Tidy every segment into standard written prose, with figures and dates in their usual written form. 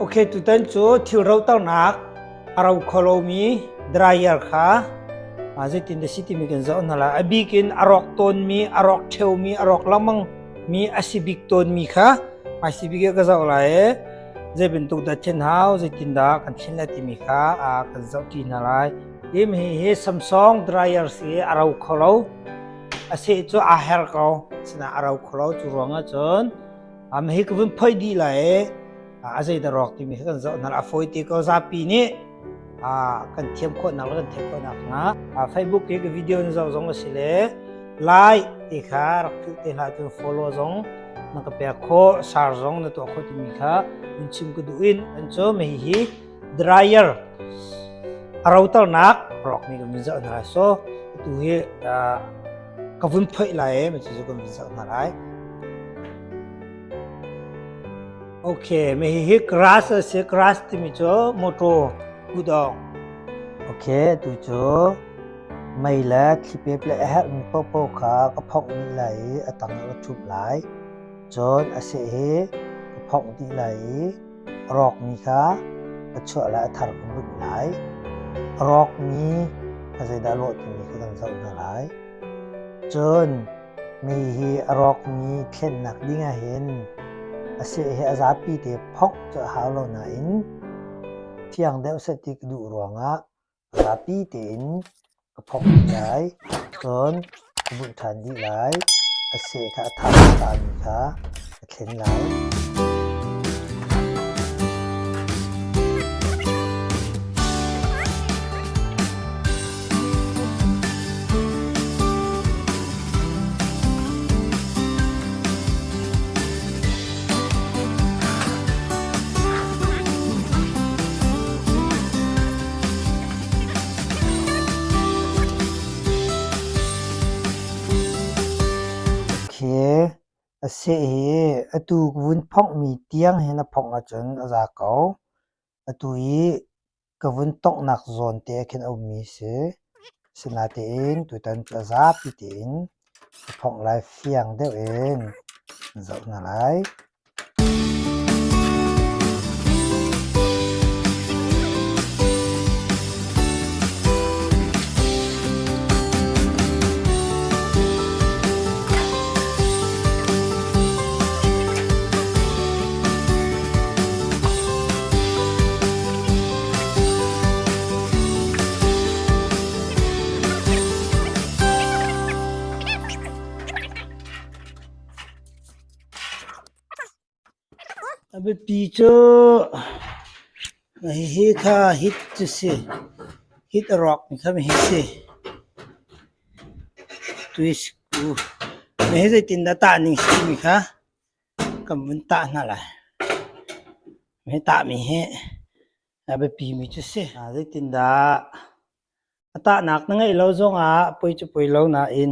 Okay, tutan cu thil roternak a ro kho lomi dryer kha zeitin dah si timi kan zoh hna lai. A bik in a rawk tawnmi, a rawk ṭheumi, a rawk lengmang mi a si bik tawnmi kha hmaisi bik ka zoh lai i zei bantuk dah thlen hau, zeitin dah kan thlen lai timi kha kan zoh ṭi hna lai. Hi hi Samsung dryer si a ro kho lo. A seh cu aa her ko. Sinain a ro kho lo. Cu ruangah cun hi ka vun phoih dih lai i a zeidah rawk timi kha kan zoh hna. A fawi te ko zapi nih kan thiam khawhnak le kan theih khawhnak hnga. Facebook i ka video na zoh zong a si le like ti kha rak philh te hlah cun follow zong na ka pek khawh, share zong na tuah khawh timi kha in chim ka duh in an cu hihi dryer a roternak rawkmi kan vun zoh hna lai. So atu hi ka vun phoih lai i cu kan vun zoh hna lai. Okay, me hi grass a si. Grass timi cu motor kudawng. Okay, tu cu mei le thlipep le a herhmi paohpaoh kha ka phongh dih lai i a tang ah ka ṭhup lai. Cun a seh hi ka phongh dih lai i a rawkmi kha ka chuah lai, a thar ka bunh lai. A rawkmi a zeidah lawh timi kha kan zoh hna lai. Cun mi hi a rawkmi thlennak ding ahhin a seh hi a zapi te phongh cu a hau lo nain thiang deuh seh ti ka duh ruangah Zapi tein ka phomh dih lai, cun ka bunh ṭhan dih lai. A seh kha a thar a tlami kha ka thlen lai. A seh hi atu vun phonghmi tiang hin a phongh ahcun a za ko. Atu i ka vun tonghnak zawn te ah khin a ummi a si. Sinain tutan cu a zapi tein ka phongh lai fiang deuh in zoh hna lai. A biapi cu hihi kha hit cu si. Hit a rawkmi kha hi si. Hi zeitindah tah ning si timi kha kan vun tah hna lai. Hi tahmi hi a biapimi cu si. Zeitindah a tahnak na ngeih lo zongah poi cu poi lo nain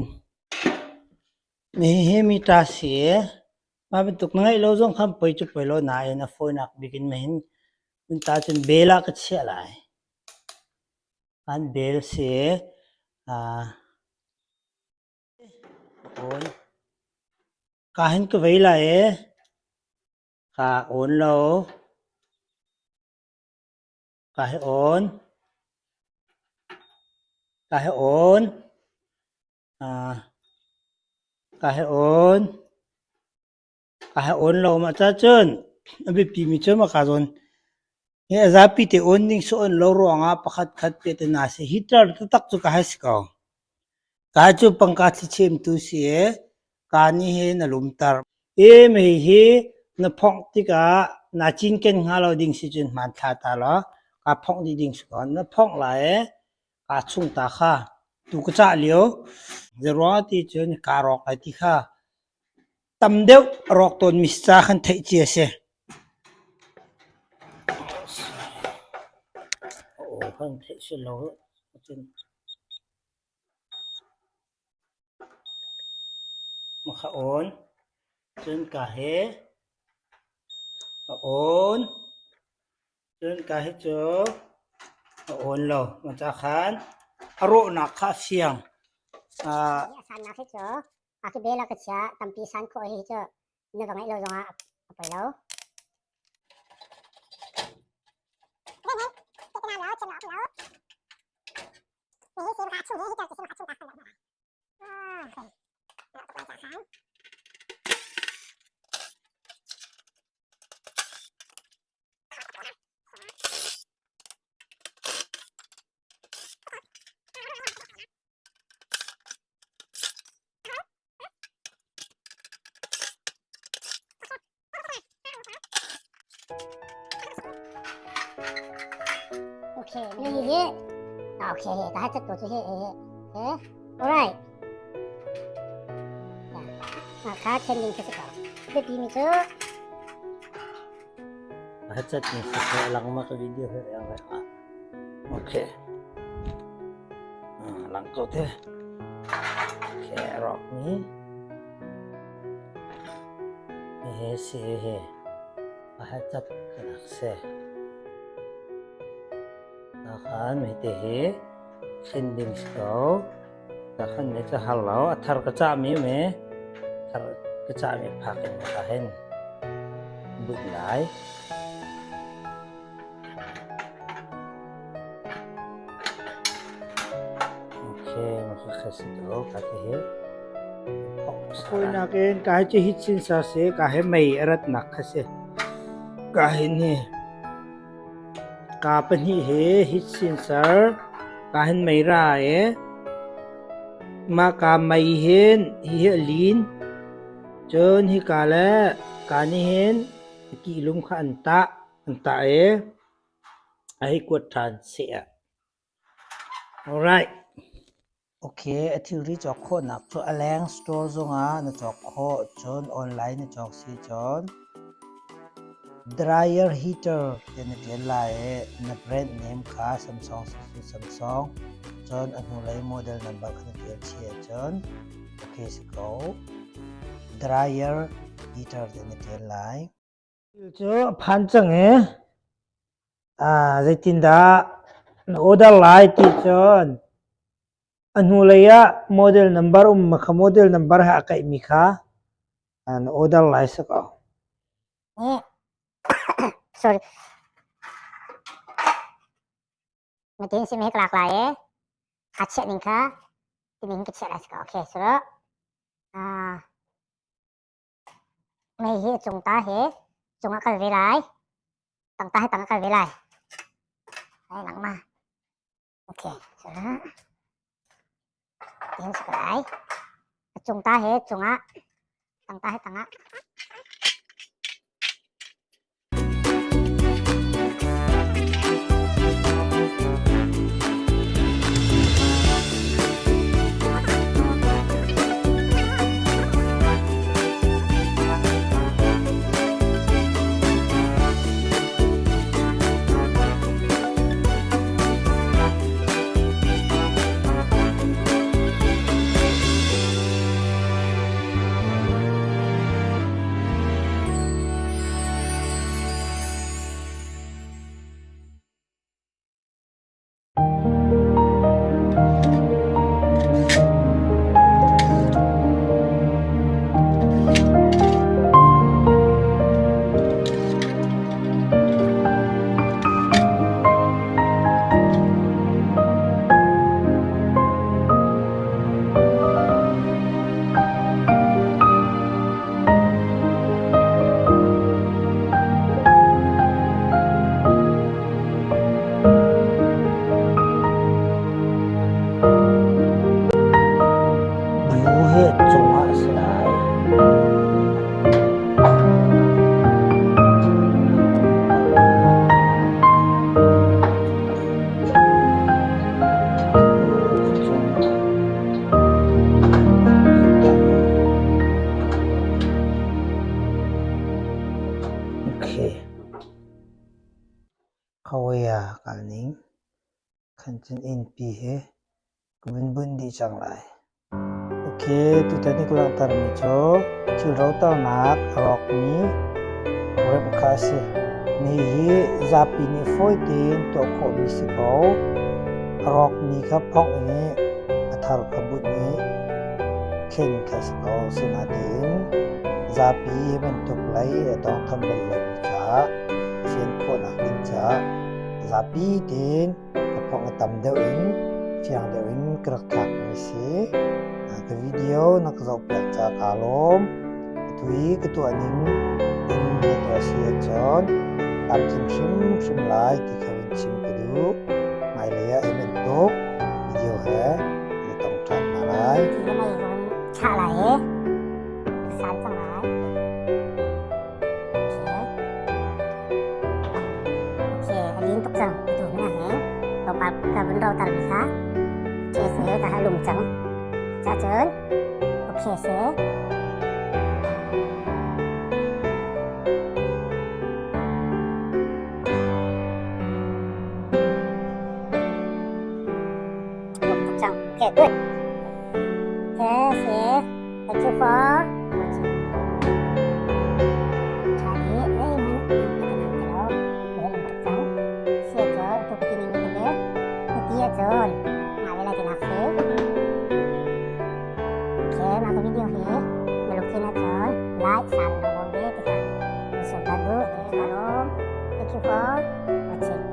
hihi mita si. Mah bantuk na ngeih lo zong khan poi cu poi lo nain a fawinak bik in mahin vun tah cun bel ah ka chiah lai. An bel si. Awn. Ka hin ka vei lai i ka awn lo. Ka hi awn. Ka hi awn. Ka hi awn. Ka hi awn lo mah ca cun a biapi mi cu mah ka zawn hi a zapi te awn ding si awn lo ruangah pakhat khat piahtana si. Heater taktak cu ka hai si ko. Ka cu pangka thlichemtu si i ka nih hin a lumter. I mei hi na phongh tikah naa cinken hnga lo ding si cun hmanthla ta law kaa phongh dih ding si ko. Na phongh lai i kaa chung ta kha tu ka cah lio zeiruang ti cun kaa rawk lai ti kha tam deuh a rawk tawnmi ca khan theih cia a si. Aw kan theih si lo cun Ka awn, cun ka he ka awn, cun ka hi cu ka awn lo. Maca khan a rawhnak kha a fiang. A sannak hi cu a khi bel ah ka chia tampi san khawh hi cu na va ngeih lo zongah a poi lo. Okay, ni hi. Okay, ka chat tu chu hi hi. Okay. Alright. Kha thlen ding khi si ko. Biapi mi cu A chat ni si ko lang ma ka video he ang lai. Okay. Lang ko te. Okay, rock ni. Hihi si hihi. A cat ka rak si. Takhan hiti hi thlen ding si ko. Takhan me ca har lo. A thar ka cahmi um i thar ka cahmi phak in ka hin bunh lai. Okay, maka si ko ka ti hi. Hawinak in ka hi cu hit sin sa si ka hi mei a ratnak kha si. Ka hin hi ka pahnih hi hit sin sar ka hin mei ra e ma ka mei hin hi hi a lin cun hi ka le ka nih hin ki lum kha an tah i a hei kuat ṭhan seh ah. Alright. Okay, a thilri cawk khawhnak cu a leng store zongah na cawk khawh, cun online na cawk si cun dryer heater ti na ṭial lai i na brand name kha Samsung si cun Samsung, cun a hnulei model number kha na ṭial chih ahcun okay si ko. Dryer heater ti na ṭial lai. Thil cu a phan cang i zeitindah na order lai ti cun a hnulei ah model number um kha model number he a kaihmi kha na order lai si ko. Sorry. Matin si mehek lak lai e. Kha chiah ning kha tining ka chiah lai si ko. Okay, so Mei hi a cung ta hi cung ah kal ve lai. Tang ta hi tang ah kal ve lai. Ai lang ma. Okay, so tin si lai. A cung ta hi cung ah, tang ta hi tang ah. Blue hi cungah a si lai. Khawia kal ning khan cun innpi hi ka vun bunh dih cang lai. Okay, tutan i ka langhtermi cu thil roternak a rawkmi remh kha a si. Mi hi zapi nih fawi tein tuah khawhmi si ko. A rawkmi kha phongh i a thar kha bunh i thlen kha si ko. Sinain zapi hi bantuk lei a tawngtham bal lomi caah a fian khawhnak ding caah zapi tein ka Thawng a tam deuh in fiang deuh in ka rak thlakmi si. Ka video na ka zohpiak caah kaa lawm. Atu i ka tuah ning in na tuah si ahcun tlamtling hrimhrim lai ti kha vun chim ka duh. Hmailei ah hi bantuk video he kan i tong ṭhan hna lai. Ti le mei ka vun chah lai i ka san cang lai. Okay. Okay, a lin tuk cang. Atu hmanh ah hin tlawmpal ka vun roter mi kha okay se ka ha lum cang. Cacun okay se. Lum tuk cang. Okay, good. Okay, se. Thank you for watching. Tha i zeihmanh ka nang ti lo. Lum tuk cang. Si cun tu ka ti ning bantuk i na ti ahcun ngah ve lai tinak si. Okay, mah ka video hi na lungthin ahcun like san na bawm ve ti kha na sawm ta duh. Okay, ka lawm. Thank you for watching.